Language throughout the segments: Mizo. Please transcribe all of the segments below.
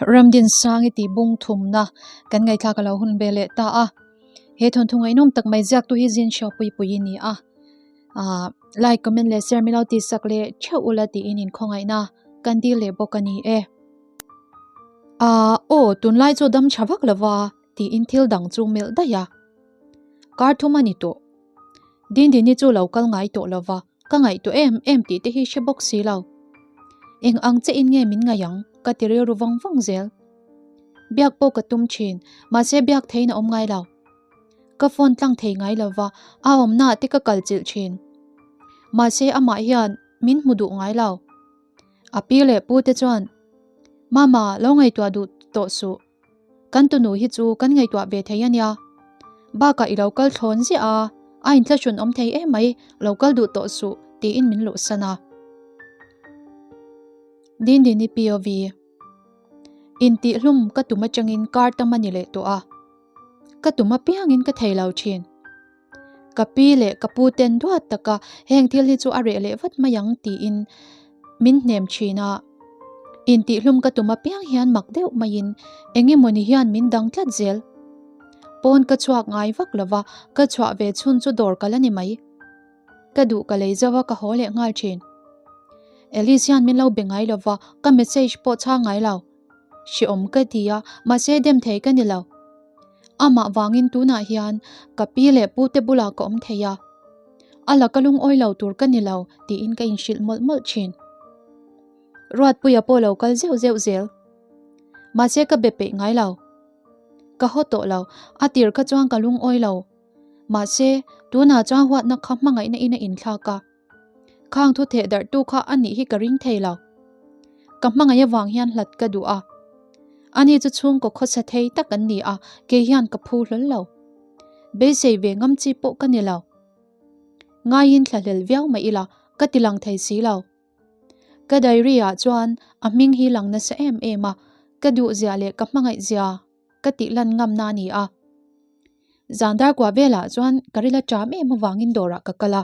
Ramdinsang i tih bung thumna kan ngaihthlak a lo hun ve leh ta a. He thawnthu ngaihnawm tak mai ziaktu hi zin hriau pui pui i ni a. Ahh like, comment leh share min lo tihsak leh theuh ula tiin inkhawngaihna kan dil leh bawk a ni e. Ahh aw tunlai chu dam tha vak lova tiin thil dang chu melh daih a. Kar thum a ni tawh. Dindini chu lo kal ngai tawh lova ka ngaihtuah em em tih te hi hre bawk si lo. Eng ang che in nge min ngaih ang ka ti rilru vawng vawng zel. Biak pawh ka tum thin mahse biak theiin a awm ngai lo. Ka phone tlang thei ngai lova a awmna te ka kal chilh thin. Mahse amah hian min hmu duh ngai lo. A pi leh pu te chuan Mama lo ngaihtuah duh tawh suh. Kan tunu hi chu kan ngaihtuah ve thei a nia. Bakah i lo kal thlawn ziah a, a inthlahrun awm thei em mai, lo kal duh tawh suh tiin min luhsan a. Dindini POV Intihhlum ka tum atangin kar tam a ni leh tawh a. Ka tum apiangin ka thei lo thin. Ka pi leh ka pu ten duat taka heng thil hi chu a reh leh vat mai ang tiin min hnem thin a. Intihhlum ka tum apiang hian mak deuh maiin eng emawni hian min dang tlat zel. Pawn ka chhuak ngai vak lova ka chhuah ve chhun chu dawr ka la ni mai. Ka duh ka lei zauh a ka haw leh nghal thin. Alice hian min lo be ngai lova ka message pawh chhang ngai lo. Hreawm ka ti a, mahse dem thei ka ni lo. Amah vangin tunah hian ka pi leh pu te bulah ka awm thei a. A laka lungawi lo tur ka ni lo tiin ka inhrilh mawlh mawlh thin. Ruatpuia pawh lo kal zeuh zeuh zel. Mahse ka be peih ngai lo. Ka haw tawh lo, a tir kha chuan ka lungawi lo. Mahse tunah chuan huatna kha hmangaihna in a inthlak a. Khang thu theh darh tu kha a nih hi ka ring thei lo. Ka hmangaih avang hian hlat ka duh a. Ani chu chhungkaw khawsa thei tak an ni a, kei hian ka phu hlawl lo. Beisei ve ngam chi pawh ka ni lo. Ngaiin thlahlel viau mah ila ka ti lang thei si lo. Ka diary ah chuan a hming hi lang nasa em em a, ka duh zia leh ka hmangaih zia ka tih lan ngamna a ni a. Zan dar kua velah chuan ka rila ṭam em avangin dawrah ka kal a.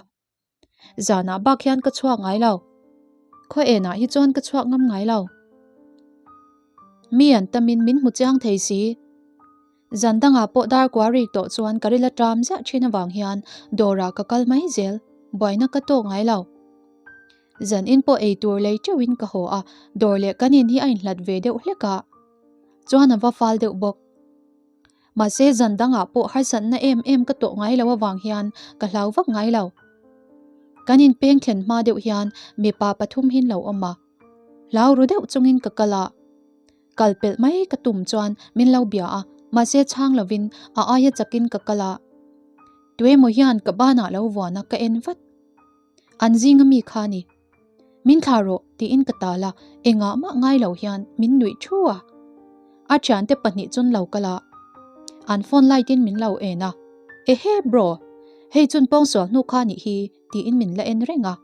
Zanah bak hian ka chhuak ngai lo. Khaw enah hi chuan ka chhuak ngam ngai lo. Mi an tamin min hmu chiang thei si. Zan dangah pawh dar kua rik tawh chuan ka rila ṭam ziah ṭhin avang hian dawrah ka kal mai zel, buaina ka tawk ngai lo. Zan in pawh ei tur lei ṭeuhin ka haw a, dawr leh kan in hi a inhlat ve deuh hlek a, chuan a va fal deuh bawk. Mahse zan dangah pawh harsatna em em ka tawh ngai lo avang hian ka hlau vak ngai lo. Kan inpeng thlen hma deuh hian mipa pathum hin lo awm a. Hlau ru deuh chungin ka kal a. Kal pelh mai ka tum chuan min lo bia a, mahse chhang lovin a aia chakin ka kal a. Tuemaw hian ka banah lo vuan a ka en vat. An zinga mi kha a ni. Min thlah rawh tiin ka tal a, engah mah ngai lo hian min nuih thu a. A thiante pahnih chun lo kal a, an phone light in min lo en a, Ehe bro, hei chun pawngsual hnu kha nih hi tiin min la en reng a.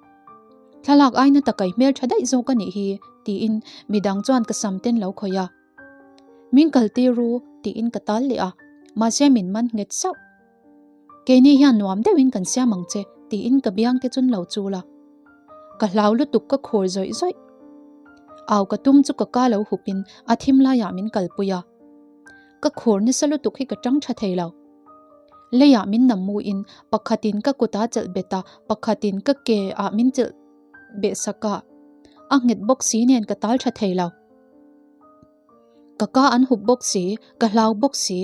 Thlalak aina takai hmeltha daih zawk a nih hi tiin midang chuan ka sam ten lo khawih a. Min kal tir ru tiin ka tal leh a, mahse min man nghet sauh. Keini hian nuam deuhin kan siam ang che tiin ka biang te chun lo chul a. Ka hlau lutuk ka khur zawih zawih. Au ka tum chu ka ka lo hupin a thim laiah min kalpui a. Ka khur nasa lutuk hi ka tang tha thei lo. Leiah min nam muin pakhatin ka kut a chelh bet a, pakhatin ka ke ah min chelh beh sak a. A nghet bawk si nen ka tal tha thei lo. Ka ka an hup bawk si, ka hlau bawk si.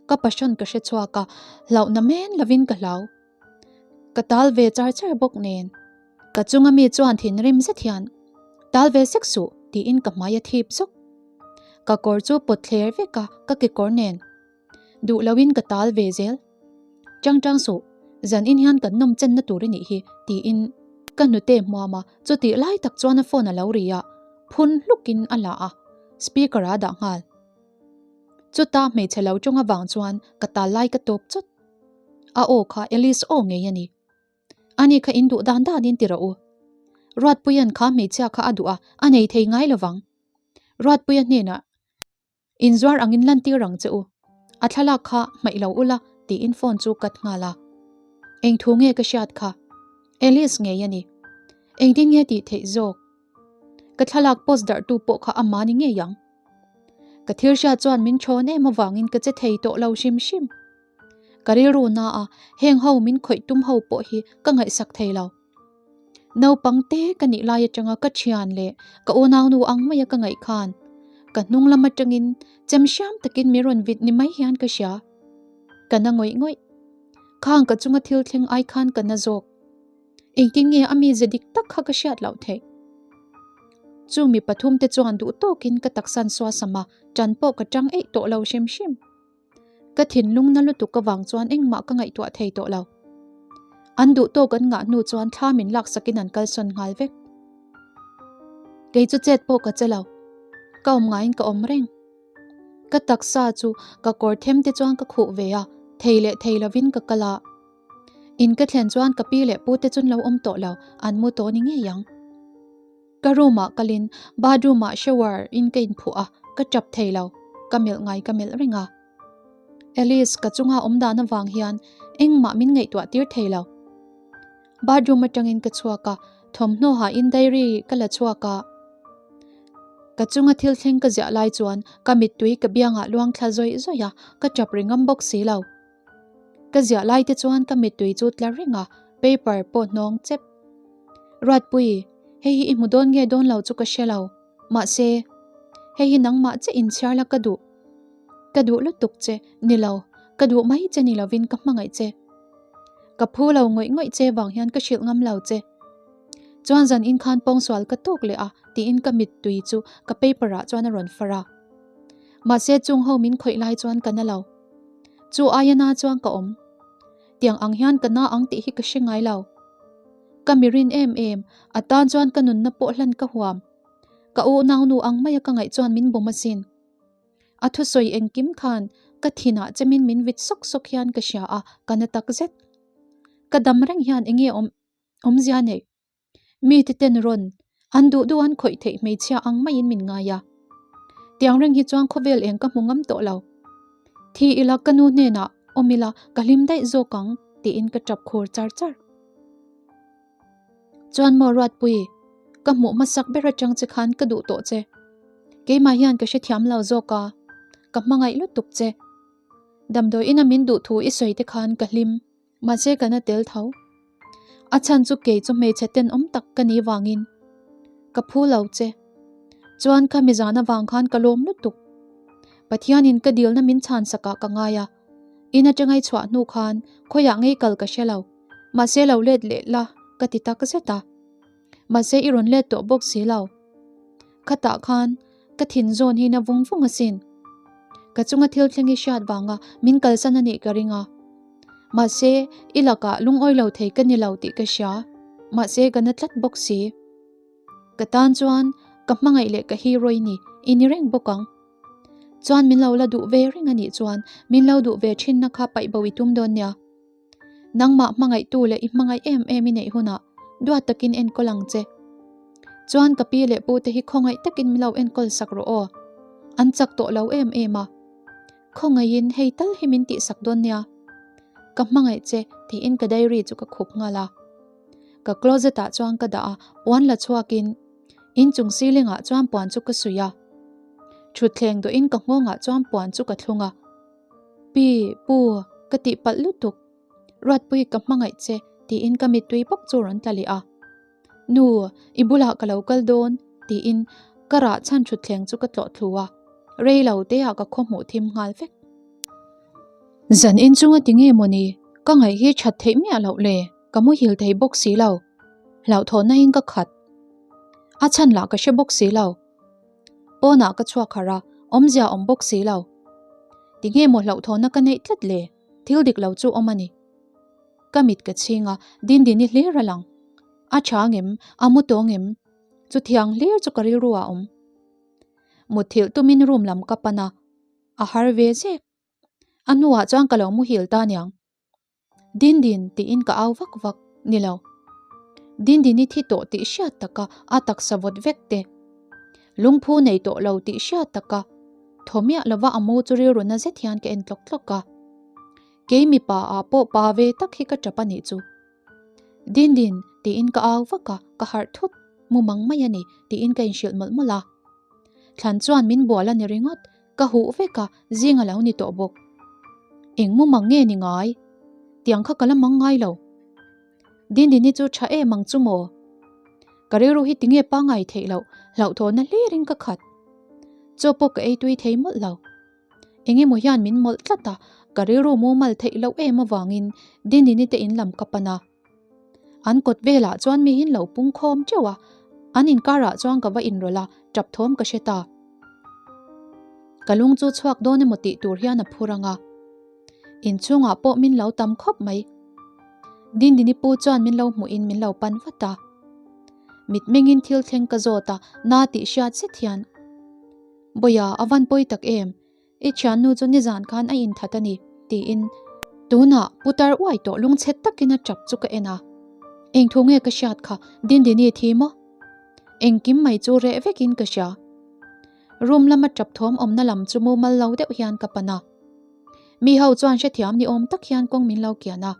Ka passion ka hre chhuak a, hlauhna men lovin ka hlau. Ka tal ve char char bawk nen. Ka chunga mi chuan thinrim zet hian, Tal ve sek suh, tiin ka hmai a thip zawk. Ka kawr chu pawt thler vek a, ka kekawr nen. Duh loin ka tal ve zel. Chang chang suh, zan in hian kan nawm chenna tur i nih hi, tiin ka hnute hmuam a, chutih lai tak chuan a phone a lo ri a, phun hlukin a la a, speaker ah a dah nghal. Chuta hmeichhe lo tawng avang chuan ka tal lai ka tawp chawt. A aw kha Alice aw ngei a ni. Ani kha in duh dan danin ti rawh u. Ruatpuia'n kha hmeichhia kha a duh a, a nei thei ngai lovang. Ruatpuia hnenah inzuar angin lantir ang che u. A thlalak kha hmaih lo ula tiin phone chu cut nghal a. Eng thu nge ka hriat kha? Alice ngei a ni. Engtin nge tih theih zawk? Ka thlalak post darhtu pawh kha amah ni ngei ang. Ka thil hriat chuan min thawn em avangin ka che thei tawh lo hrim hrim. Ka rilru na a, heng ho min khawih tum ho pawh hi ka ngaihsak thei lo. Naupang te ka nih lai atanga ka thian leh ka unaunu ang maia ka ngaih khan ka hnung lam atangin chem hriam takin min rawn vit ni mai hian ka hria. Ka na ngawih ngawih. Khang ka chunga thil thleng ai khan ka na zawk. Engtin nge a mize dik tak kha ka hriat loh theih? Chu mi pathum te chuan duh tawkin ka taksan suasam a, ṭan pawh ka ṭang eih tawh lo hrim hrim. Ka thinlung na lutuk avang chuan engmah ka ngaihtuah thei tawh lo. An duh tawk an ngah hnu chuan thla min laksakin an kalsawn nghal vek. Kei chu chet pawh ka che lo. Ka awm ngaiin ka awm reng. Ka taksa chu ka kawr them te chuan ka khuh ve a, thei leh thei lovin ka kal a. In ka thlen chuan ka pi leh pu te chun lo awm tawh lo, an mu tawh ni ngei ang. Ka room ah kalin bathroom ah shower in ka inphuh a, ka tap thei lo, ka melh ngai ka melh reng a. Alice ka chunga awm dan avang hian engmah min ngaihtuah tir thei lo. Bathroom atangin ka chhuak a, thawmhnaw ha in diary ka la chhuak a. Ka chunga thil thleng ka ziah lai chuan ka mittui ka biangah luang thla zawih zawih a, ka tap ri ngam bawk si lo. Ka ziah lai te chuan ka mittui chu tla reng a, paper pawh hnawng chep. Ruatpui, hei hi i hmu dawn nge dawn lo chu ka hre lo. Mahse, hei hi nangmah che inchhiar la ka duh. Ka duh lutuk che, ni lo, ka duh mai che ni lovin ka hmangaih che. Ka phu lo ngawih ngawih che vang hian ka hrilh ngam lo che. Chuan zan in khan pawngsual ka tawk leh a tiin ka mittui chu ka paper ah chuan a rawn far a. Mahse chung ho min khawih lai chuan ka na lo. Chu aia na chuan ka awm. Tiang ang hian ka na ang tih hi ka hre ngai lo. Ka mirin em em, a tan chuan ka nunna pawh hlan ka huam. Ka u naunu ang maia ka ngaih chuan min bawm asin. A thusawi engkim khan ka thinah chemin min vit sawk sawk hian ka hria a, ka na tak zet. Ka dam reng hian enge awm awmzia neih? Mite ten rawn an duh duh an khawih theih hmeichhia ang maiin min ngai a. Tiang reng hi chuan khawvel eng ka hmu ngam tawh lo. Thi ila ka nu hnenah awm ila ka hlim daih zawk ang tiin ka tap khur char char. Chuan maw Ruatpui, ka hmuh hmasak ber atang che khan ka duh tawh che. Keimah hian ka hrethiam lo zawk a, ka hmangaih lutuk che. Damdawi ina min duh thu i sawi te khan ka hlim. Mahse ka na tel tho. A chhan chu kei chu hmeichhe tenawm tak ka ni vangin ka phu lo che. Chuan kha mizan avang khan ka lawm lutuk. Pathianin ka dilna min chhan sakah ka ngai a. In atanga i chhuah hnu khan khawiah ngei kal ka hre lo. Mahse lo let leh la ka ti tak zet a. Mahse i rawn let tawh bawk si lo. Khatah khan ka thin zawn hi na vung vung asin. Ka chunga thil thleng i hriat vanga min kalsan a nih ka ring a. Mahse, i lakah lungawi lo thei ka ni lo tih ka hria. Mahse, ka na tlat bawk si. Ka tan chuan ka hmangaih leh ka hero i ni, i ni reng bawk ang. Chuan min lo la duh ve reng a nih chuan min lo duh ve thinna kha paih bo i tum dawn nia. Nangmah hmangaihtu leh i hmangaih em em i neih hunah duat takin enkawl ang che. Chuan ka pi leh pute hi khawngaih takin min lo enkawl sak rawh aw. An chak tawh lo em em a. Khawngaihin hei tal hi min tihsak dawn nia. Ka hmangaih che tiin ka diary chu ka khup nghal a. Ka closet ah chuan ka dah a, puan la chhuakin inchung ceiling ah chuan puan chu ka suih a. Thutthleng dawhin ka nghawngah chuan puan chu ka thlung a. Pi, pu, ka tihpalh lutuk. Ruatpui ka hmangaih che tiin ka mittui bawk chu rawn tla leh a. Nu, i bulah ka lo kal dawn tiin ka rah chhan thutthleng chu ka tlawh thlu a, rei lo teah ka khaw hmuh thim nghal vek. Zan in chunga ti nge mawni ka ngaih hi that theih miah loh le, ka muhil thei bawk si lo. Hlauhthawnna in ka khat. A chhan lah ka hre bawk si lo. Pawnah ka chhuak harh a, awmzia awm bawk si lo. Ti nge maw hlauhthawnna ka neih tlat le, thil dik lo chu awm a ni. Ka mit ka chhing a, Dindini hlir a lang. A tha ngem, a mu tawh ngem? Chu thiang hlir chu ka rilru ah awm. Mutthilh tumin room lam ka pan a, a har ve zek. A hnuah chuan ka lo muhil ta niang. Dindin tiin ka au vak vak, ni lo. Dindin i thi tawh tih hriat taka a taksa vawt vek te. Lungphu nei tawh lo tih hriat taka thaw miah lova a mu chu rilru na zet hian ka en tlawk tlawk a. Kei mipa ah pawh pa ve tak hi ka tap a nih chu. Dindin tiin ka au vak a, ka harh thut, mu mang mai a ni tiin ka inhrilh mawlh mawlh a. Thlan chuan min bual a ni ringawt. Ka huh vek a, zing a lo ni tawh bawk. Eng mumang nge ni ngai? Tiang kha ka la mang ngai lo. Dindini chu tha em ang chu maw? Ka rilru hi tinge pangai theih loh, hlauhthawhna hlirin ka khat. Chaw pawh ka ei tui thei mawlh lo. Eng emaw hian min mawlh tlat a, ka rilru mumal theih loh em avangin Dindini te in lam ka pan a. An kawt velah chuan mi hin lo pung khawm teuh a, an inkarah chuan ka va inrawlh a, tap thawm ka hre ta. Ka lung chu chhuak dawn emaw tih tur hian a phur ang a. Inchhungah pawh min lo tam khawp mai. Dindini pu chuan min lo hmuhin min lo pan vat a. Mitmengin thil thleng ka zawt a, na tih hriat zet hian, Bawiha, a van pawi tak em? I thiannu chu nizan khan a inthat a ni, tiin tunah putar uai tawh lungchhet takin a tap chu ka en a. Eng thu nge ka hriat kha, Dindini thi maw? Engkim mai chu reh vekin ka hria. Room lama tap thawm awmna lam chu mumal lo deuh hian ka pan a. Mi ho chuan hrethiam ni awm tak hian kawng min lo kian a.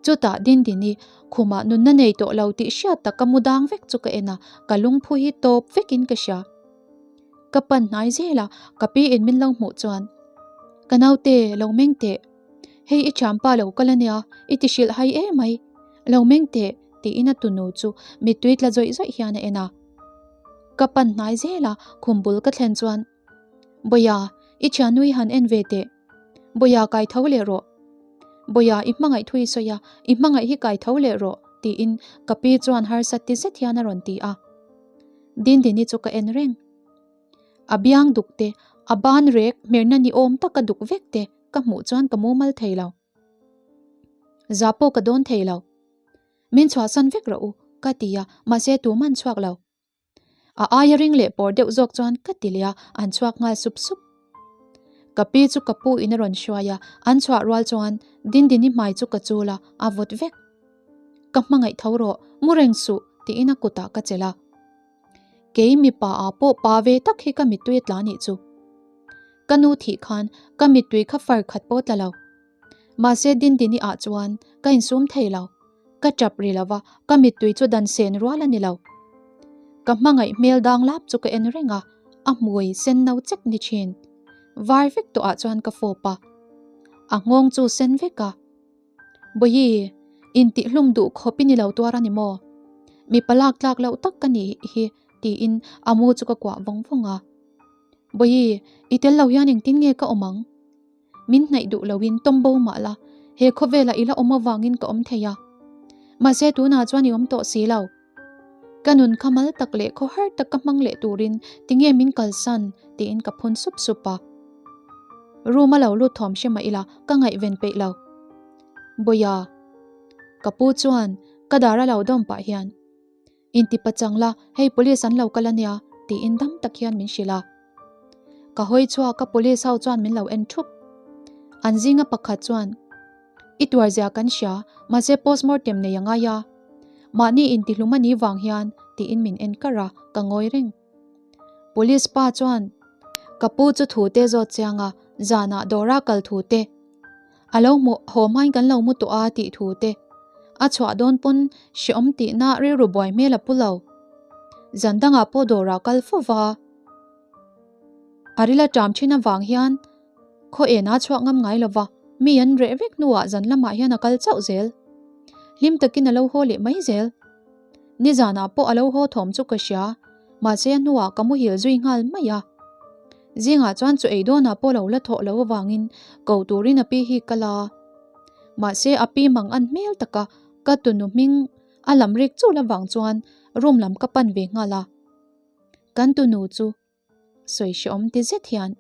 Chutah Dindini khumah nunna nei tawh lo tih hriat tak ka mu dang vek chu ka en a, ka lungphu hi tawp vekin ka hria. Ka pan hnai zel a, ka pi in min lo hmuh chuan, Ka naute, lo meng teh. Hei i thianpa lo kal ania, i ti hrilh hai em mai. Lo meng teh, tiin a tunu chu mittui tla zawih zawih hian a en a. Ka pan hnai zel a, khum bul ka thlen chuan, Bawiha, i thiannu i han en ve teh. Bawiha kai tho leh rawh. Bawiha, i hmangaih thu i sawi a, i hmangaih hi kai tho leh rawh, tiin ka pi chuan harsa ti zet hian a rawn ti a. Dindini chu ka en reng. A biang duk te, a ban rek hmerna ni awm taka duk vek te ka hmuh chuan ka mumal thei lo. Za pawh ka dawn thei lo. Min chhuahsan vek rawh u, ka ti a, mahse tuman chhuak lo. A aia ring leh pawr deuh zawk chuan ka ti leh a, an chhuak nghal sup sup. Ka pi chu ka pu in a rawn hruai a, an chhuah rual chuan Dindini hmai chu ka chul a, a vawt vek. Ka hmangaih tho rawh, mu reng suh, tiin a kutah ka chelh a. Kei mipa ah pawh pa ve tak hi ka mittui a tla nih chu. Ka nu thih khan ka mittui kha far khat pawh tla lo. Mahse Dindini ah chuan ka insum thei lo. Ka tap ri lo va, ka mittui chu dan sen rual a ni lo. Ka hmangaih hmel dang lap chu ka en reng a, a hmui sen no chek ni thin. Var vek tawh ah chuan ka fawp a. A nghawng chu sen vek a. Bawihi, intihhlum duh khawp i ni lo tuar a ni maw? Mipa lak tlak loh tak ka nih hi tiin a mu chu ka kuah vawng vawng a. Bawihi, i tel lo hian engtin nge ka awm ang? Min hnaih duh loin tawm bo mah la, he khawvelah i la awm avangin ka awm thei a. Mahse tunah chuan i awm tawh si lo. Ka nun kha mal tak leh khaw har tak ka hmang leh turin tinge min kalsan tiin ka phun sup sup a. Room a lo lut thawm hre mah ila ka ngaihven peih lo. Bawiha, ka pu chuan ka dar a lo dawm pah hian Inti pachang la, hei police an lo kal ania tiin dam tak hian min hrilh a. Ka hawi chhuak a police ho chuan min lo en thup. An zinga pakhat chuan I tuarzia kan hria, mahse postmortem nei a ngai a. Mahni intihlum a nih vang hian tiin min en kar a, ka ngawi reng. Police pa chuan ka pu chu thu te zawt chiang a, zanah dawra kal thu te, a lo hmuh haw hmain kan lo mu tawh a tih thu te, a chhuah dawn pawn hreawm tihna rilru buai hmel a pu lo. Zan dangah pawh dawrah kal fo va. A ril a ṭam ṭhin avang hian Khaw ena chhuak ngam ngai lova, mi an reh vek hnuah zan lamah hian a kal chauh zel. Hlim takin a lo haw leh mai zel. Nizanah pawh a lo haw thawm chu ka hria, mahse a hnuah ka muhil zui nghal mai a. Zingah chuan chu ei dawnah pawh lo la thawh lo avangin ko turin a pi hi ka la. Mahse a pi mang an hmel taka ka tunu hming a lam rik chul avang chuan room lam ka pan ve nghal a. Kan tunu chu Sawi hreawm ti zet hian,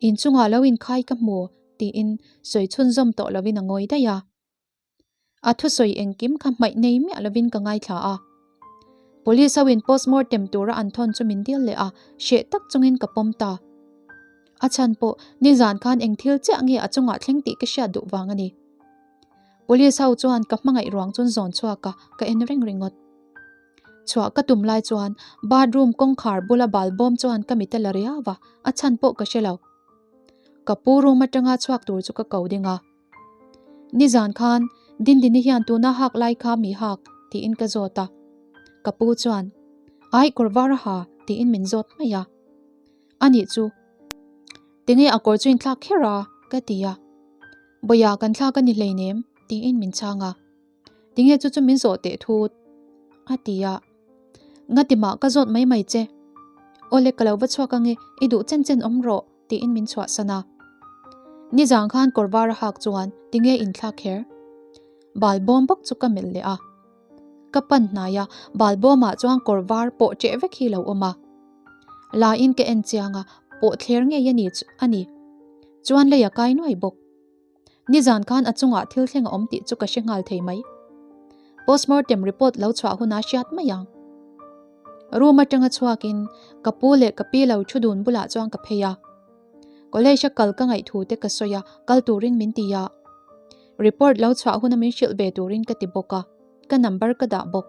Inchungah lo inkhai ka hmu, tiin sawi chhunzawm tawh lovin a ngawi daih a. A thusawi engkim kha hmaih nei miah lovin ka ngaithla a. Police ho in postmortem tura an thawn chu min dil leh a, hreh tak chungin ka pawm ta. A chhan pawh nizan khan eng thil chiah nge a chungah thleng tih ka hriat duh vang a ni. Police ho chuan ka hmangaih ruang chun zawn chhuak a, ka en reng ringawt. Chhuah ka tum lai chuan bathroom kawngkhar bula bal bawm chuan ka mit a la riau a, a chhan pawh ka hre lo. Ka pu room atanga chhuak tur chu ka ko ding a. Nizan khan Dindini hian tuna hak lai kha mi hak tiin ka zawt a. Ka pu chuan, Ai kawr var a ha tiin min zawt mai a. Anih chu. Tinge a kawr chu in thlak kher a? ka ti a. Bawia kan thlak a ni hleinem tiin min chhang a. Tinge chu chu min zawh teh thut? a ti a. Ngatimah ka zawt mai mai che. Awle ka lo va chhuak ange, i duh chen chen awm rawh tiin min chhuahsan a. Nizang khan kawr var a hak chuan tinge in thlak kher? Bal bawm bawk chu ka melh leh a. Ka pan hnai a, bal bawmah chuan kawr var pawh ṭeh vek hi lo awm a. La in ka en chiang a, pawh thler ngei a ni a ni. Chuan lei a kai nuai bawk. Nizan khan a chungah thil thleng a awm tih chu ka hre nghal thei mai. Postmortem report lo chhuah hunah hriat mai ang. Room atanga chhuakin ka pu leh ka pi lo thu dun bulah chuan ka phei a. College a kal ka ngaih thu te ka sawi a, kal turin min ti a. Report lo chhuah huna min hrilh ve turin ka ti bawk a, ka number ka dah bawk.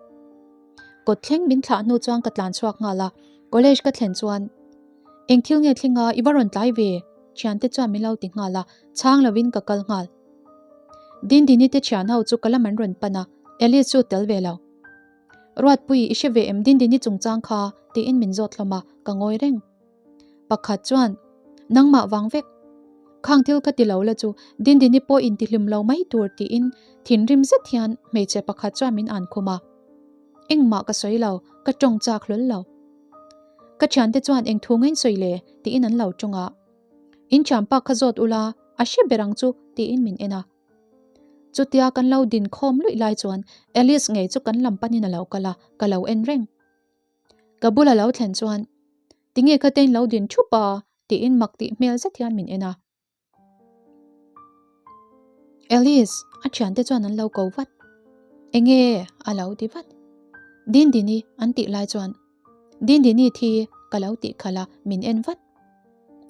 Kawt thleng min thlah hnu chuan ka tlan chhuak nghal a, college ka thlen chuan Eng thil nge thling a, i va rawn tlai ve? Thiante chuan min lo ti nghal a, chhang lovin ka kal nghal. Dindini te thian ho chu ka lam an rawn pan a, Alice chu tel ve lo. Ruatpui, i hre ve em Dindini chungchang kha? tiin min zawt hlawm a, ka ngawi reng. Pakhat chuan, Nangmah vang vek. Khang thil ka ti lo la chu Dindini pawh intihlim lo mai tur tiin thinrim zet hian hmeichhe pakhat chuan min an khum a. Engmah ka sawi lo, ka tawng chak hlawl lo. Ka thiante chuan eng thu ngain sawi le tiin an lo tawng a. In thianpa kha zawt ula, a hre ber ang chu tiin min en a. Chutia kan lo din khawm luih lai chuan Alice ngei chu kan lam panin a lo kal a, ka lo en reng. Ka bul a lo thlen chuan, Tinge kha te in lo din thup a? tiin mak tih hmel zet hian min en a. Alice, a thiante chuan an lo ko vat. Enge? a lo ti vat. Dindini an tih lai chuan, Dindini thi ka lo tih khalh a, min en vat.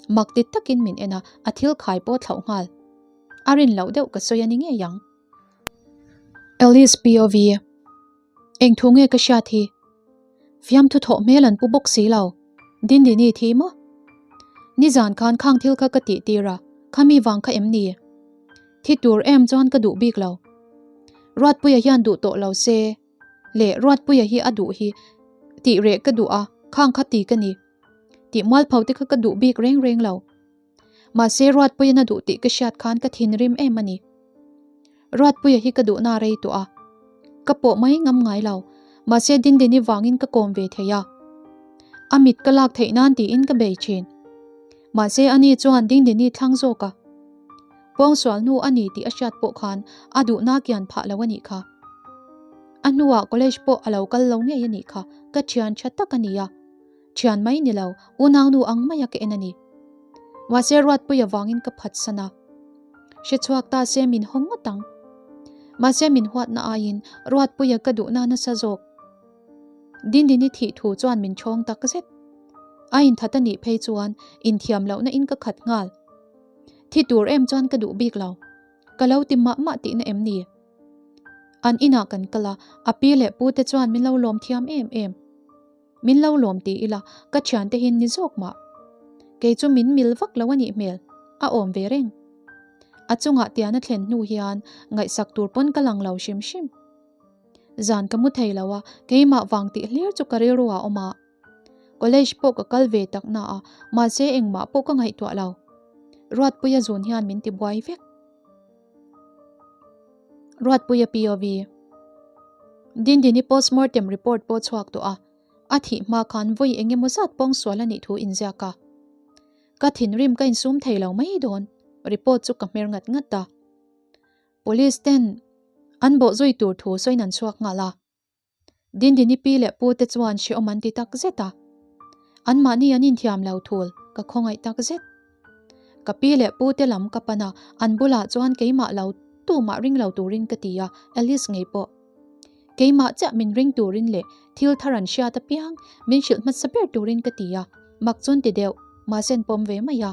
Mak ti takin min en a, a thil khai pawh thlauh nghal. A rin loh deuh ka sawi a ni ngei ang. Alice POV. Eng thu nge ka hriat hi? Fiamthu thawh hmel an pu bawk si lo. Dindini thi maw? Nizan khan khang thil kha ka tih tir a, khami vang kha em ni? Thi tur em chuan ka duh bik lo. Ruatpuia hian duh tawh lo se leh Ruatpuia hi a duh hi tih reh ka duh a, khang kha ti ka ni. Tih mualpho te kha ka duh bik reng reng lo. Mahse Ruatpuia'n a duh tih ka hriat khan ka thinrim em a ni. Ruatpuia hi ka duhna rei tawh a, ka pawh mai ngam ngai lo. Mahse Dindini vangin ka kawm ve thei a. A mit ka lak theih nan tiin ka bei thin. Mahse ani chuan Dindini thlang zawk a. Pawngsual hnu a ni tih a hriat pawh khan a duhna kian phah lo a nih kha. A hnuah college pawh a lo kal lo ngei a nih kha, ka thian tha tak a ni a. Thian mai ni lo, unaunu ang maia ka en a ni. Mahse Ruatpuia vangin ka phatsan a. Hre chhuak ta se min haw ngawt ang. Mahse min huatna aiin Ruatpuia ka duhna nasa zawk. Dindini thih thu chuan min chhawng tak zet. A inthat a nih phei chuan inthiam lohna in ka khat nghal. Thi tur em chuan ka duh bik lo. Ka lo ti mah mah tihna em ni? An inah kan kal a, a pi leh pu te chuan min lo lawm thiam em em. Min lo lawm ti ila, ka thiante hin ni zawk mah. Kei chu min mil vak lo a nih hmel, a awm ve reng. A chungah tian a thlen hnu hian ngaihsak tur pawn ka lang lo hrim hrim. Zan ka mu thei lo a, keimah vang tih hlir chu ka rilru ah awm a. College pawh ka kal ve tak na a, mahse engmah pawh ka ngaihtuah lo. Ruatpuia zun hian min ti buai vek. Ruatpuia POV. Dindini postmortem report pawh chhuak tawh a, a thih hma khan vawi eng emaw zat pawngsual a nih thu inziak a. Ka thinrim ka insum thei lo mai dawn, report chu ka hmer ngat ngat a. Police ten an bawhzui tur thu sawiin an chhuak nghal a. Dindini pi leh pu te chuan hrehawm an ti tak zet a. Anmahni an inthiam lo thul, ka khawngaih tak zet. Ka pi leh pu te lam ka pan a, an bulah chuan keimah lo tumah ring lo turin ka ti a, Alice ngei pawh. Keimah chiah min ring turin leh thil thar an hriat apiang min hrilh hmasa ber turin ka ti a, mak chuan ti deuh, mahse an pawm ve mai a.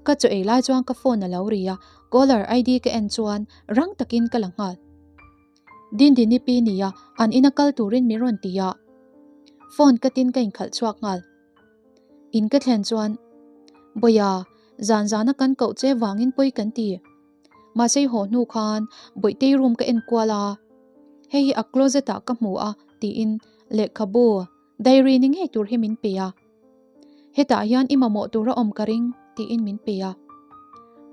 Ka chaw ei lai chuan ka phone a lo ri a, caller ID ka en chuan rang takin ka la nghal. Dindini pi nia an ina kal turin min rawn ti a, phone ka tin ka inkhalh chhuak nghal. In ka thlen chuan, Bawia, zan zana kan koh che vangin pawi kan ti. Mahse i haw hnu khan Bawihtei room ka en kual a, hei hi a closet ah ka hmu a tiin lehkhabu, diary ni ngei tur hi min pe a. Hetah hian i mamawh tur a awm ka ring. tiin min pe a.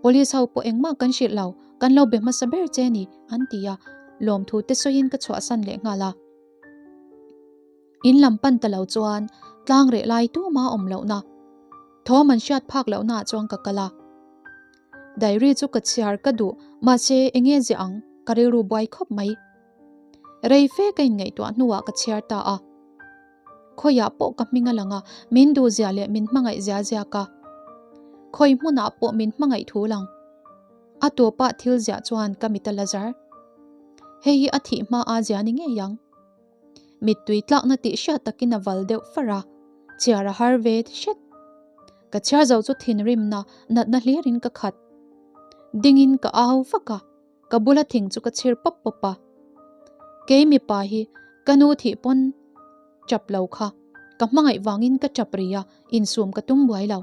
Police ho pawh engmah kan hrilh lo, kan lo be hmasa ber che ni, an ti a, lawmthu te sawiin ka chhuahsan leh nghal a. In lam pan ta lo chuan tlang reh lai tuma awm lohna, thawm an hriat phak lohnaah chuan ka kal a. Diary chu ka chhiar ka duh, mahse enge ziah ang, ka rilru buai khawp mai. Rei fe ka inngaihtuah hnuah ka chhiar ta a. Khawiah pawh ka hming a lang a, min duhzia leh min hmangaih zia ziak a. Khawi hmunah pawh min hmangaih thu lang. A tawpah thil ziah chuan ka mit a la zar. Hei hi a thih hma a zia ni ngei ang. Mittui tlakna tih hriat takin a val deuh far a, chhiar a har ve hret. Ka chhiar zo chu thinrimna natna hlirin ka khat. Dingin ka au vak a. Ka bula thing chu ka chhir pawp pawp a. Kei mipa hi ka nu thih pawn tap lo kha ka hmangaih vangin ka tap ri a, insum ka tum buai lo.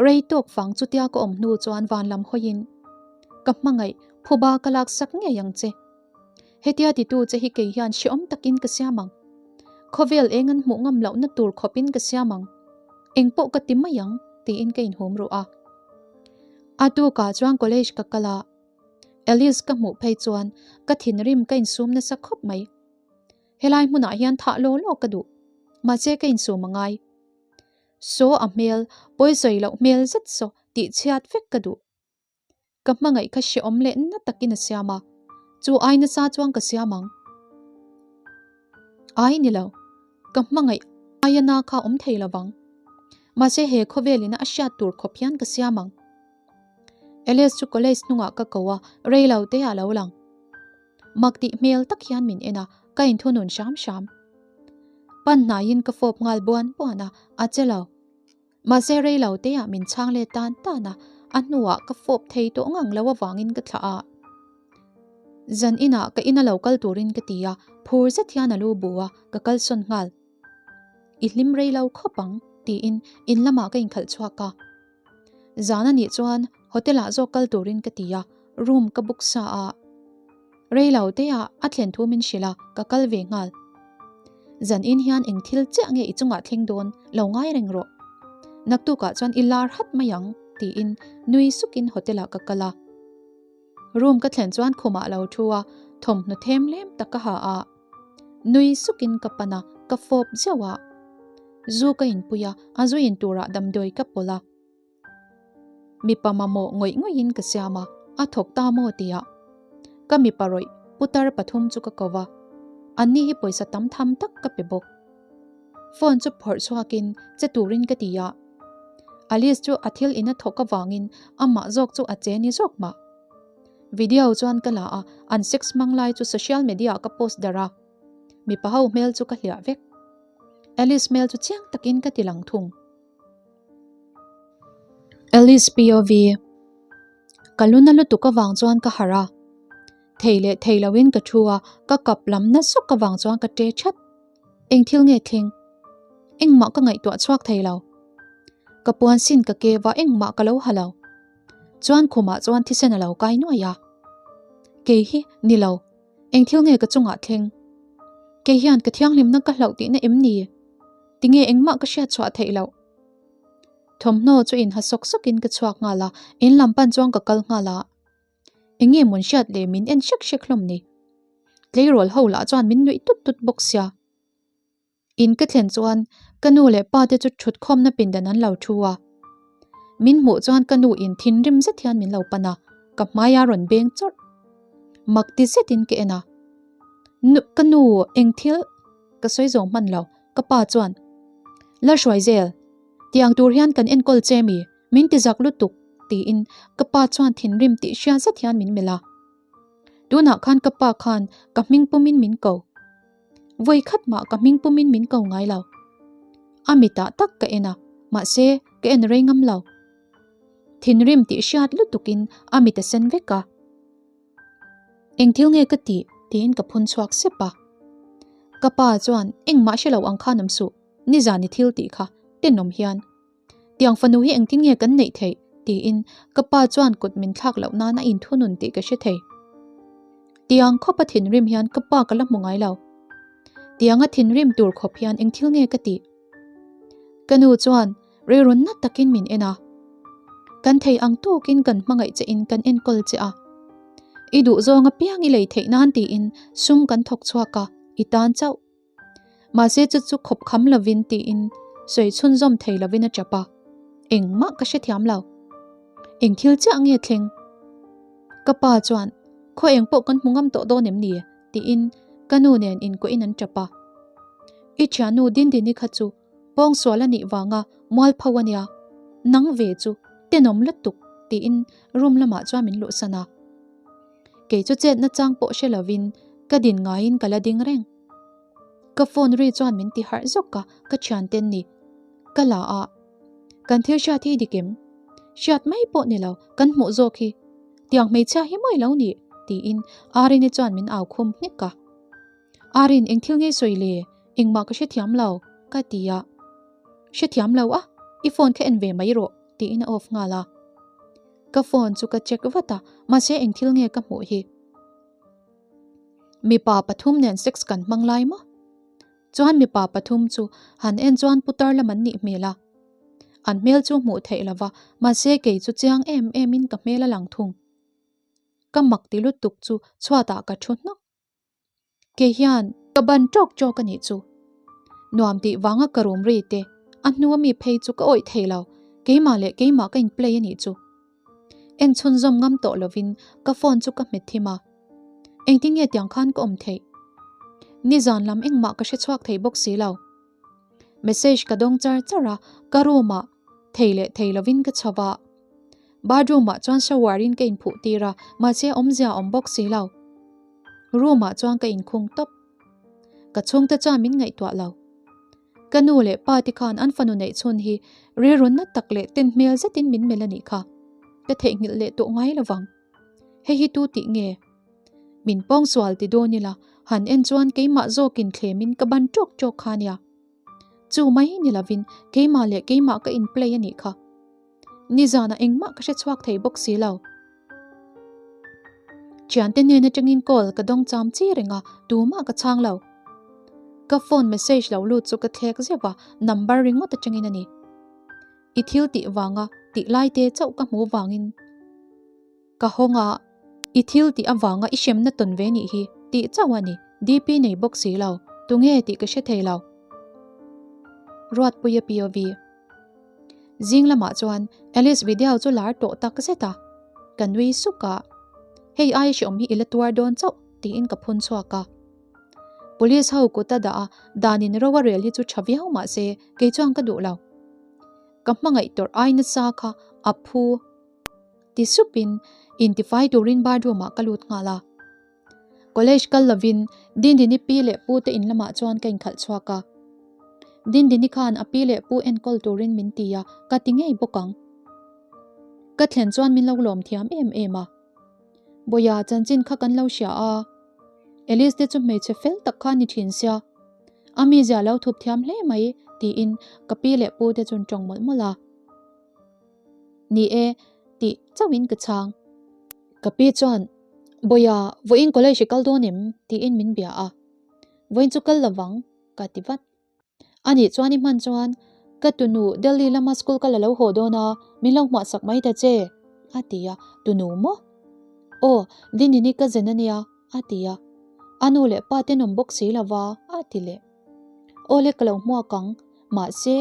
Rei tawk fang chutia ka awm hnu chuan van lam hawiin ka hmangaih phuba ka lak sak ngei ang che. Hetia titu che hi kei hian hrehawm takin ka siam ang. Khawvel eng an hmuh ngam lohna tur khawpin ka siam ang. Engpawh ka ti mai ang tiin ka inhum ruh a. A tukah chuan college ka kal a, Alice ka hmuh phei chuan ka thinrim ka insum nasa khawp mai. Helai hmunah hian thah law law ka duh, mahse ka insum a ngai. Saw a hmel, pawisawi loh hmel zet saw tih chhiat vek ka duh. Ka hmangaih kha hrehawm leh na takin a siam a, chu ai nasa chuan ka siam ang. Ai ni lo, ka hmangaih aia na kha awm thei lo vang. Mahse he khawvel ina a hriat tur khawp hian ka siam ang. Alice chu college hnungah ka ko a, rei lo te ah lo lang. Mak tih hmel tak hian min en a, ka inthunun hram hram. Pan hnaiin ka fawp nghal buan buan a, a che lo. Mahse rei lo te ah min chhang let tan tan a, a hnuah ka fawp thei tawh ngang lo avangin ka thlah a. Zan inah ka ina lo kal turin ka ti a, phur zet hian a lu bu a, ka kalsawn nghal. I hlim rei lo khawp ang, tiin in lamah ka inkhalh chhuak a. Zan a nih chuan hotel ah zawk kal turin ka ti a, room ka book sa a. Rei lo te ah a thlen thu min hrilh a, ka kal ve nghal. Zan in hian eng thil chiah nge i chungah thleng dawn lo ngai reng rawh. Naktukah chuan i lar hat mai ang, tiin nui sukin hotel ah ka kal a. Room ka thlen chuan khumah lo thu a, thawmhnaw them lem tak ka ha a. Nui sukin ka pan a, ka fawp zeuh a. Zu ka inpui a, a zu in turah damdawi ka pawlh a. Mipa mamawh ngawih ngawihin ka siam a, a thawk ta maw tia. Ka mipa rawih putar pathum chu ka ko va, anni hi pawisa tam tham tak ka pe bawk. Phone chu phawrh chhuakin che turin ka ti a. Alice chu a thil in a thawk avangin amah zawk chu a che ni zawk mah. Video chuan ka la a, an sex hmang lai chu social media ah ka post darh a. Mipa ho hmel chu ka hliah vek. Alice hmel chu chiang takin ka ti lang thung. Alice POV Ka lu na lutuk avang chuan ka harh a. Thei leh thei loin ka thu a, ka kap lam na zawk avang chuan ka ṭe ṭhat. Eng thil nge thleng? Engmah ka ngaihtuah chhuak thei lo. Ka puan sin ka ke va engmah ka lo ha lo. Chuan khumah chuan thisen a lo kai nuai a. Kei hi ni lo, eng thil nge ka chungah thleng? Kei hian ka thianghlimna ka hlauh tihna em ni? Tinge engmah ka hriat chhuah theih loh? Thawmhnaw chu inha sawk sawkin ka chhuak nghal a, in lam pan chuan ka kal nghal a. Eng nge mawn hriat leh min en hrek hrek hlawm ni? Tleirawl ho lah chuan min nuih tut tut bawk sia. In ka thlen chuan ka nu leh pa te chu thut khawmna pindan an lo thu a. Min hmuh chuan ka nu in thinrim zet hian min lo pan a, ka hmai a rawn beng chawrh. Mak ti zetin ka en a. Nu, ka nu eng thil ka sawi zawng hman lo, ka pa chuan, Lalhruaizel, tiang tur hian kan enkawl che mi? Min ti zak lutuk, tiin ka pa chuan thinrim tih hria zet hian min melh a. Tunah khan ka pa khan ka hming pumin min ko. Vawi khat mah ka hming pumin min ko ngai lo. A mitah tak ka en a, mahse ka en rei ngam lo. Thinrim tih hriat lutukin a mit a sen vek a. Eng thil nge ka tih? tiin ka phun chhuak sep a. Ka pa chuan engmah hre lo ang khan awm suh, nizan i thil tih kha tenawm hian. Tiang fanu hi engtin nge kan neih theih? tiin ka pa chuan kut min thlak loh nan a inthunun tih ka hre thei. Tiang khawpa thinrim hian ka pa ka la hmu ngai lo. Tianga thinrim tur khawp hian eng thil nge ka tih? Ka nu chuan rilru na takin min en a. Kan thei ang tawkin kan hmangaih che in kan enkawl che a. I duhzawng apiang i lei theih nan tiin sum kan thawk chhuak a, i tan chauh. Mahse chu chu khawp kham lovin tiin sawi chhunzawm thei lovin a tap a, engmah ka hrethiam lo. Eng thil chiah nge thleng? Ka pa chuan, Khaw eng pawh kan hmu ngam tawh dawn em ni? tiin ka nu nen inkuahin an tap a. I thiannu Dindini kha chu pawngsual a nih vanga mualpho a nia, nang ve chu tenawm lutuk tiin room lamah chuan min luhsan a. Kei chu chetna chang pawh hre lovin ka din ngaiin ka la ding reng. Ka phone ri chuan min ti harh zawk a, ka thianten ni. Ka la a, kan thil hriat hi dik em? Hriat mai pawh ni lo, kan hmuh zawk hi. Tiang hmeichhia hi mawi lo ni, tiin Arini chuan min au khum hnek a. Arin eng thil ngei sawi le, engmah ka hrethiam lo, ka ti a. Hrethiam lo a, i phone kha en ve mai rawh, tiin a off nghal a. Ka phone chu ka check vat a, mahse eng thil nge ka hmuh hi? Mipa pathum nen sex kan hmang lai maw? Chuan mipa pathum chu han en chuan putar lam an nih hmel a. An hmel chu hmuh theih lova, mahse kei chu chiang em em in ka hmel a lang thung. Ka mak ti lutuk chu chhuatah ka thu hnawk. Kei hian ka ban tawk tawk a nih chu. Nuam tih vanga ka rum ri te, a hnua mi phei chu ka awih thei lo, keimah leh keimah ka in play a nih chu. En chhunzawm ngam tawh lovin ka phone chu ka hmet thim a. Engtin nge tiang khan ka awm theih? Nizan lam engmah ka hre chhuak thei bawk si lo. Message ka dawng char char a, ka room ah thei leh thei lovin ka chho a. Bathroom ah chuan shower in ka inphuh tir a, mahse awmzia a awm bawk si lo. Room ah chuan ka inkhung tawp. Ka chhungte chuan min ngaihtuah lo. Ka nu leh pa te khan an fanu neih chhun hi rilru na tak leh ten hmel zetin min melh a nih kha. Ka theihnghilh leh tawh ngai lovang. Hei hi tu tih nge? Min pawngsual ti dawn ila, han en chuan keimah zawkin thlemin ka ban tawk tawk kha nia. Chu mai ni lovin keimah leh keimah ka in play a nih kha. Nizanah engmah ka hre chhuak thei bawk si lo. Thiante hnen atangin call ka dawng cham chi reng a, tumah ka chhang lo. Ka phone message lo lut chu ka thlek zeuh a, number ringawt atangin a ni. I thil tih vanga tih lai te chauh ka hmu vangin ka hawng a, i thil tih avanga i hremna tawn ve nih hi tih chauh a ni, DP nei bawk si lo, tunge tih ka hre thei lo. Ruatpuia POV. Zing lamah chuan Alice video chu lar tawh tak zet a, ka nui suk a, Hei ai hreawm hi i la tuar dawn chauh tiin ka phun chhuak a. Police ho kut a dah a, danin ro a rel hi chu tha viau mah se kei chuan ka duh lo. Ka hmangaih tawrh ai nasa kha a phu ti supin intifai turin bathroom ah ka lut nghal a. College kal lovin Dindini pi leh pu te in lamah chuan ka inkhalh chhuak a. Dindini khan a pi leh pu enkawl turin min ti a, ka ti ngei bawk ang. Ka thlen chuan min lo lawm thiam em em a. Bawia chanchin kha kan lo hria a. Alice te chu hmeichhe fel tak kha ni thin sia. A mizia lo thup thiam hle mai tiin ka pi leh pu te chuan tawng mawlh mawlh a. Ni e, tih chauhin ka chhang. Ka pi chuan, Bawia, vawiin college i kal dawn em? tiin min bia a. Vawiin chu kal lovang, ka ti vat. Anih chuan i hman chuan, Ka tunu Delhi lama school kal a lo haw dawn a, min lo hmuahsak mai ta che, a ti a. Tunu maw? Aw, Dinini ka zen a nia, a ti a. A nu leh pa tenawm bawk si lova, a ti leh. Aw le ka lo hmuak ang, Mahse,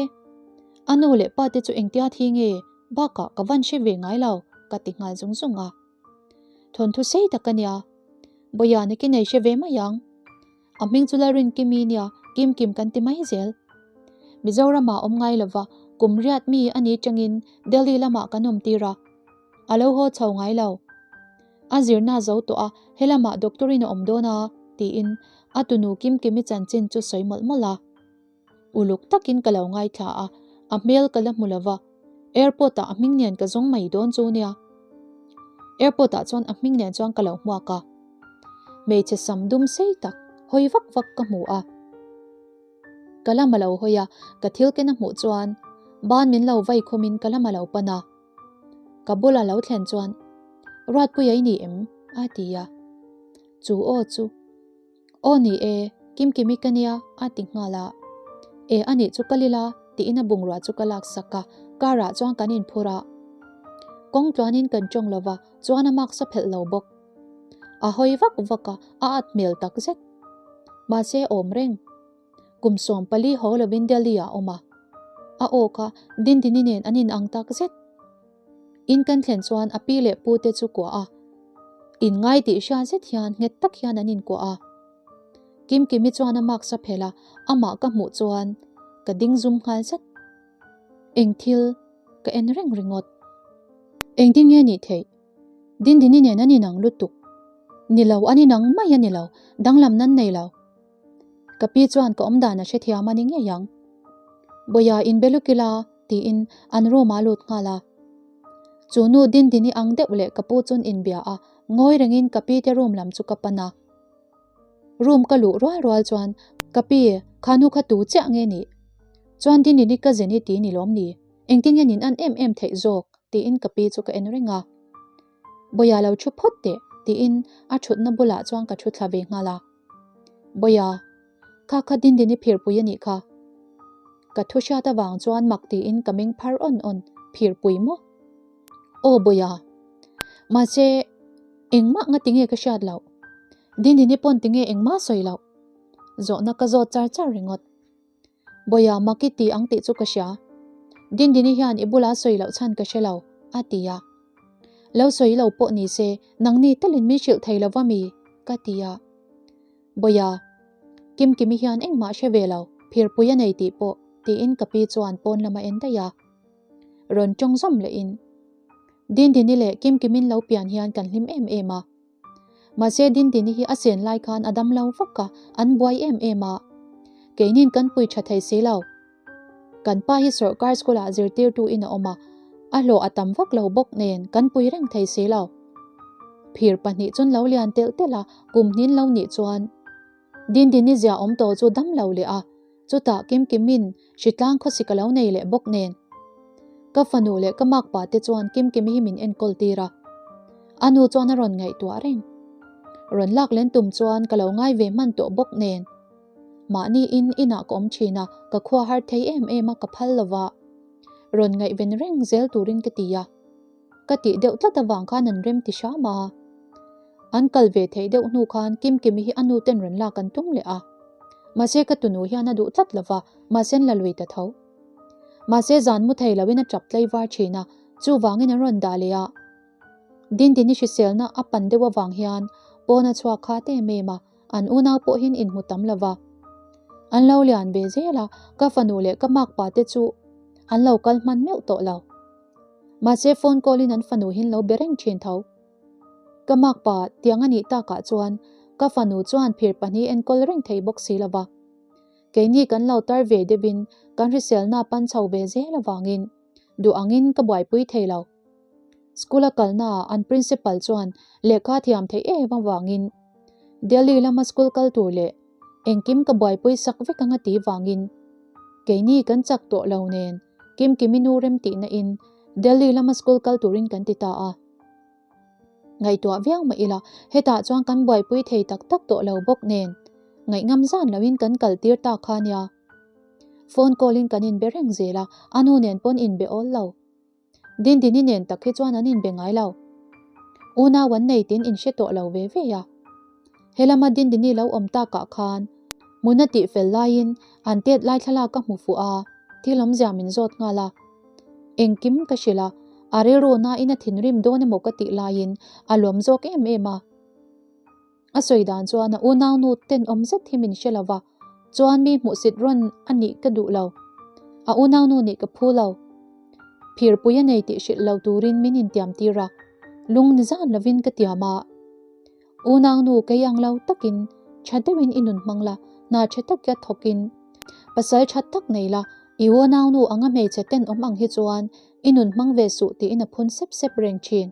a nu leh pa te chu engtia thi nge bakah ka van hre ve ngai lo, ka ti nghal zung zung a. Thawnthu sei tak a nia, Bawiha ni ki nei hre ve mai ang. A hming chu Lalrinkimi nia, Kim Kim kan ti mai zel. Mizoramah awm ngai lova, kum riat mi a ni tangin Delhi lamah kan awm tir a. A lo haw chho ngai lo. A zirna zo tawh a, helamah doctor in a awm dawn a, tiin a tunu Kim Kimi chanchin chu sawi mawlh mawlh a. Uluk takin ka lo ngaithla a, a hmel ka la hmu lo va, airport ah a hming nen ka zawng mai dawn chu nia. Airport ah chuan a hming nen chuan ka lo hmuak a, hmeichhe sam dum sei tak hawi vak vak ka hmu a. Ka lam a lo hawi a, ka thil ken a hmuh chuan ban min lo vai khumin ka lam a lo pan a. Ka bula lo thlen chuan, Ruatpuia i ni em? a ti a. Chu aw chu. Aw ni e, Kimkimi ka nia, a ti nghal a. E anih chu kal ila, tiin a bungrua chu ka laksak a, car ah chuan kan inphur a. Kawng tluanin kan tawng lo va, chuan a mask a phelh lo bawk. A hawi vak vak a, a at hmel tak zet. Mahse awm reng. Kum 14 haw lovin Delhi ah a awm a. A aw kha Dindini nen an inang tak zet. In kan thlen chuan a pi leh pu te chu kuah a. In ngai tih hria zet hian nghet tak hian an inkuah a. Kimkimi chuan a mask a phelh a, amah ka hmuh chuan ka ding zum nghal zet. Eng thil ka en reng ringawt. Engtin nge nih theih? Dindini nen an inang lutuk. Ni lo, an inang mai a ni lo, danglam nan nei lo. Ka pi chuan ka awmdan a hrethiam a ni ngei ang. Bawia inbe luk ila tiin an room ah a lut nghal a. Chu nu Dindini ang deuh leh ka pu chun inbia a, ngawi rengin ka pi te room lam chu ka pan a. Room ka luh rual rual chuan ka pi, kha nu kha tu chiah nge nih? Chuan Dindini cousin i ti ni lawm ni? Engtin nge nin an em em theih zawk? tiin ka pi chu ka en reng a. Bawia lo thu phawt teh tiin a thutna bulah chuan ka thu thla ve nghal a. Bawia, kha kha Dindini phirpui a nih kha. Ka thu hriat avang chuan mak tiin ka meng phar awn awn, phirpui maw? Aw Bawia, mahse engmah nga tinge ka hriat loh? Dindini pawn tinge engmah sawi loh? Zawhna ka zawt char char ringawt. Bawia mak i ti ang tih chu ka hria. Dindini hian i bula sawi loh chhan ka hre lo, a ti a. Lo sawi lo pawh ni se, nangni talin min hrilh thei lo va mi? ka ti a. Bawia, Kimkimi hian engmah hre ve lo, phirpui a nei tih pawh, tiin ka pi chuan pawn lama en daih a. Rawn tawng zawm lehin, Dindini leh Kimkimin lo pian hian kan hlim em em a. Mahse Dindini hi a sen lai khan a dam lo vak a, an buai em em a. Keinin kan pui tha thei si lo. Kan pa hi sawrkar school ah zirtirtu in a awm a, a hlawh a tam vak lo bawk nen kan pui reng thei si lo. Phir pahnih chun lo lian telh telh a, kum hnin lo nih chuan Dindini zia awm tawh chu dam lo leh a, Chutah Kimkimin hritlang khawsik a lo nei leh bawk nen. Ka fanu leh ka makpa te chuan Kimkimi hi min enkawl tir a. A nu chuan a rawn ngaihtuah reng. Rawn lak len tum chuan ka lo ngai ve hman tawh bawk nen. Mahni in inah ka awm thin a, ka khua har thei em em a ka phal lova. Rawn ngaihven reng zel turin ka ti a. Ka tih deuh tlat avang khan an rem ti hram a. An kal ve theih deuh hnu khan Kimkimi hi a nu ten rawn lak an tum leh a. Mahse ka tunu hian a duh tlat lova, mahse an la lui ta tho. Mahse zan mu thei loin a tap tlei var thin a, chuvangin an rawn dah leh a. Dindini hriselna a pan deuh avang hian pawn a chhuak khat em em a, an unau pawhin inhmu tam lova. An lo lian ve zel a, ka fanu leh ka makpa te chu an lo kal hman meuh tawh lo. Mahse phone call in an fanu hin lo be reng thin tho. Ka makpa tiang a nih takah chuan ka fanu chuan phir pahnih enkawl reng thei bawk si lova. Keini kan lo tar ve deuhin kan hriselna pan chho ve zel avangin duh angin ka buaipui thei lo. School a kalnaah an principal chuan lehkha thiam theih em avangin Delhi lama school kal tur leh engkim ka buaipui sak vek anga ti vangin keini kan chak tawh lo nen Kimkimi nu rem tihna in Delhi lama school kal turin kan ti ta a. Ngaihtuah viau mah ila hetah chuan kan buaipui thei tak tak tawh lo bawk nen ngaihngam zan loin kan kal tir ta kha nia. Phone call in kan inbe reng zel a, a nu nen pawn inbe awl lo. Dindini nen tak hi chuan an inbe ngai lo. Unau an nei tin inhre tawh lo ve ve a. Helama Dindini lo awm takah khan hmun a tih fel laiin an tet lai thlalak ka hmu fuh a, thil awmzia min zawt nghal a. Engkim ka hrilh a, a rilru nain a thinrim dawn emaw ka tih laiin a lawm zawk em em a. A sawi dan chuan a unaunu tenawm zet hi min hre lo va, chuan mi hmuhsit rawn a nih ka duh lo. A unaunu nih ka phu lo. Phirpui a nei tih hrilh lo turin min intiam tir a, lung ni zan lovin ka tiam a. Unaunu kei ang lo takin tha deuhin i nun hmang la, hna tha taka thawkin pasal tha tak nei la, i unaunu anga hmeichhe tenawm ang hi chuan i nun hmang ve suh tiin a phun sep sep reng thin.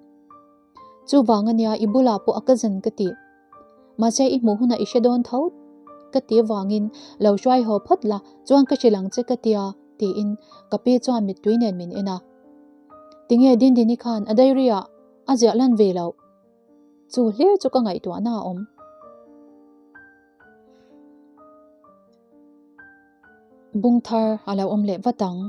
Chuvang ania i bulah pawh a cousin ka tih. Mahse i hmuh hunah i hre dawn tho ka ti avangin lo hruai haw phawt la chuan ka hrilh ang che ka tia tiin ka pi chuan mittui nen min en a. Tinge Dindini khan a diary ah a ziah lan ve loh? Chu hlir chu ka ngaihtuahna a awm. Bung thar a lo awm leh vat ang.